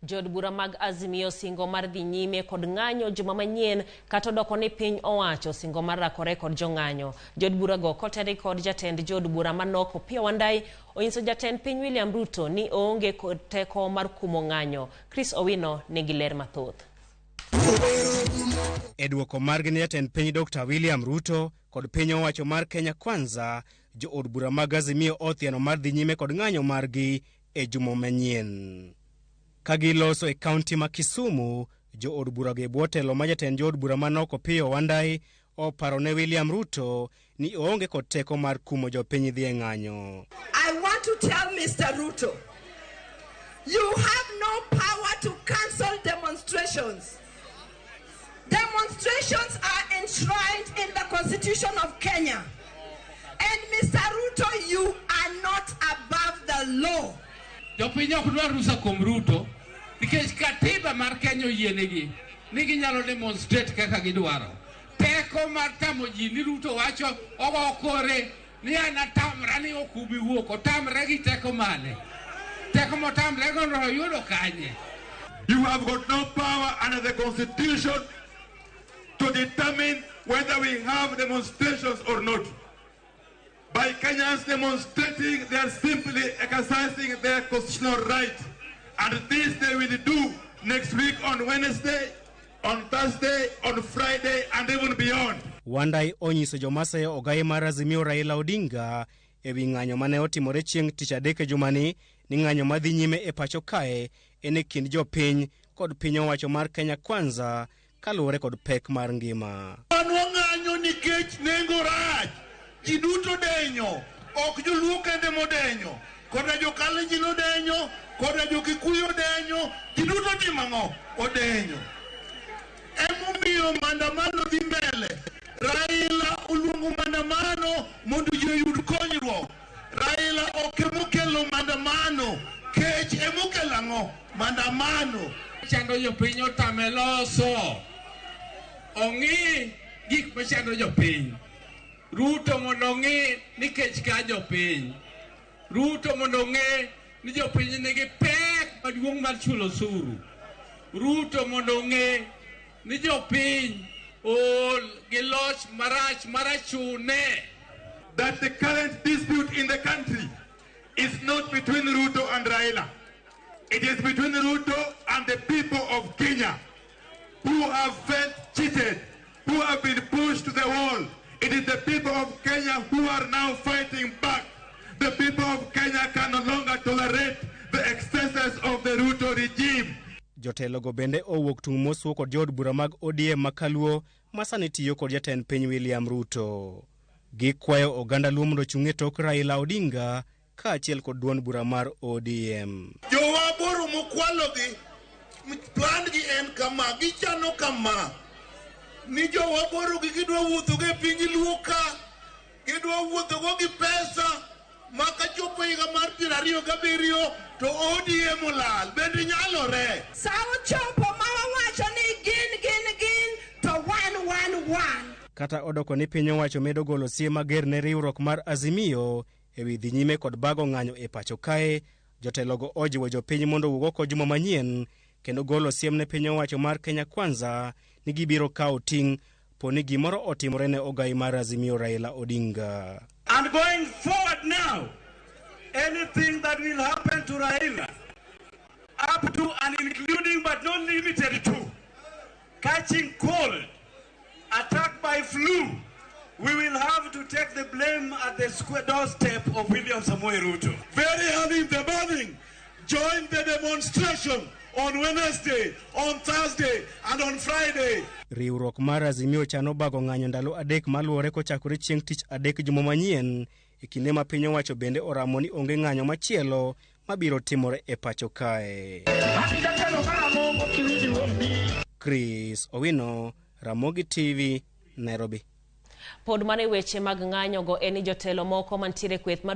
Jood bura mag Azimio singo mar dhi nyime kod ng'anyo juma manyien kata odoko ni piny owacho singo mar rakore kod jong'anyo. Jood burago koteri kod jatend jood bura manok Opiyo Wandayi onyiso jatend piny William Ruto ni oonge kod teko mar kumo ng'anyo. Chris Owino nigi ler mathoth. E dwoko margi ne jatend piny Dr. William Ruto kod piny owacho mar Kenya Kwanza, jood bura mag Azimio othiano mar dhi nyime kod ng'anyo margi e juma manyien. Ka giloso e kaunti ma Kisumu, jood burago e bwo telo ma jatend jood bura manok Opiyo Wandayi oparo ne William Ruto ni oonge kod teko mar kumo jopiny dhi e ng'anyo. I want to tell Mr. Ruto, you have no power to cancel demonstrations. Demonstrations are enshrined in the Constitution of Kenya. And Mr. Ruto, you are not above the law. Jopiny ok dwar rusa kuom Ruto nikech katiba mar Kenya oyienegi ni ginyalo demonstrate kaka gidwaro. Teko mar tamo ji ni Ruto wacho ogo kore ni an atamra ni ok ubi wuok, otamre gi teko mane? Teko motamre go no oyudo kanye? You have got no power under the Constitution to determine whether we have demonstrations or not. By Kenyans demonstrating, they are simply exercising their constitutional right. And this they will do next week on Wednesday, on Thursday, on Friday, and even beyond. Wandayi onyiso joma seyo ogai mar Azimio Raila Odinga e wi ng'anyo mane otimore chieng' tich adek e jumani ni ng'anyo madhi nyime e pacho kae en e kind jopiny kod piny owacho mar Kenya Kwanza kaluwore kod pek mar ngima. Wan wang'anyo nikech nengo rach, ji duto denyo, ok joluo kende modenyo, koda jo-Kalenjin odenyo, koda jo-Kikuyu odenyo, ji duto timo ang'o? Odenyo. Emomiyo maandamano dhi mbele. Raila oluongo maandamano mondo ji oyud konyruok. Raila ok emokelo maandamano, kech emokelo ang'o? Maandamano. Chando jopiny otame loso. Ong'i gik machando jopiny. Ruto mondo ong'i ni kech ka jopiny. Ruto mondo ong'e ni jopiny nigi pek maduong' mar chulo osuru. Ruto mondo ong'e ni jopiny ool gi loch marach marachune. That the current dispute in the country is not between Ruto and Raila. It is between Ruto and the people of Kenya who have felt cheated, who have been pushed to the wall. It is the people of Kenya who are now fighting back. The people of Kenya can no longer tolerate the excesses of the Ruto regime. Jotelogo bende owuok tung' mosuo kod jood bura mag ODM makaluo ma sani tiyo kod jatend piny William Ruto. Gikwayo oganda Luo mondo ochung' e tok Raila Odinga kaachiel kod duond bura mar ODM. Jowa aboro mokwalogi, plan gi en kama, gichano kama, ni jowa aboro gi gidwa wuothogo e piny Luo ka, gidwa wuothogo gi pesa ma kachopo higa mar 27 to ODM olal. Bende nyalore? Sa ochopo ma wawacho ni gin gin gin to wan wan wan. Kata odoko ni piny owacho medo golo siem mager ne riwruok mar Azimio e wi dhi nyime kod bago ng'anyo e pacho kae, jotelogo ojiwo jopiny mondo owuog oko juma manyien kendo golo siem ne piny owacho mar Kenya Kwanza ni gibiro kawo ting' po ni gimoro otimore ne ogai mar Azimio Raila Odinga. And going forward now, anything that will happen to Raila, up to and including but not limited to catching cold, attack by flu, we will have to take the blame at the square doorstep of William Samoei Ruto. Very early in the morning, join the demonstration on Wednesday, on Thursday, and on Friday. Riwruok mar Azimio chano bago ng'anyo ndalo adek maluwore kochakore chieng' tich adek juma manyien e kinde ma piny owacho bende oramo ni onge ng'anyo machielo mabiro timore e pacho kae. Chris Owino, Ramogi TV, Nairobi. Pod mana e weche mag ng'anyogo en ni jotelo moko mantiere kweth mar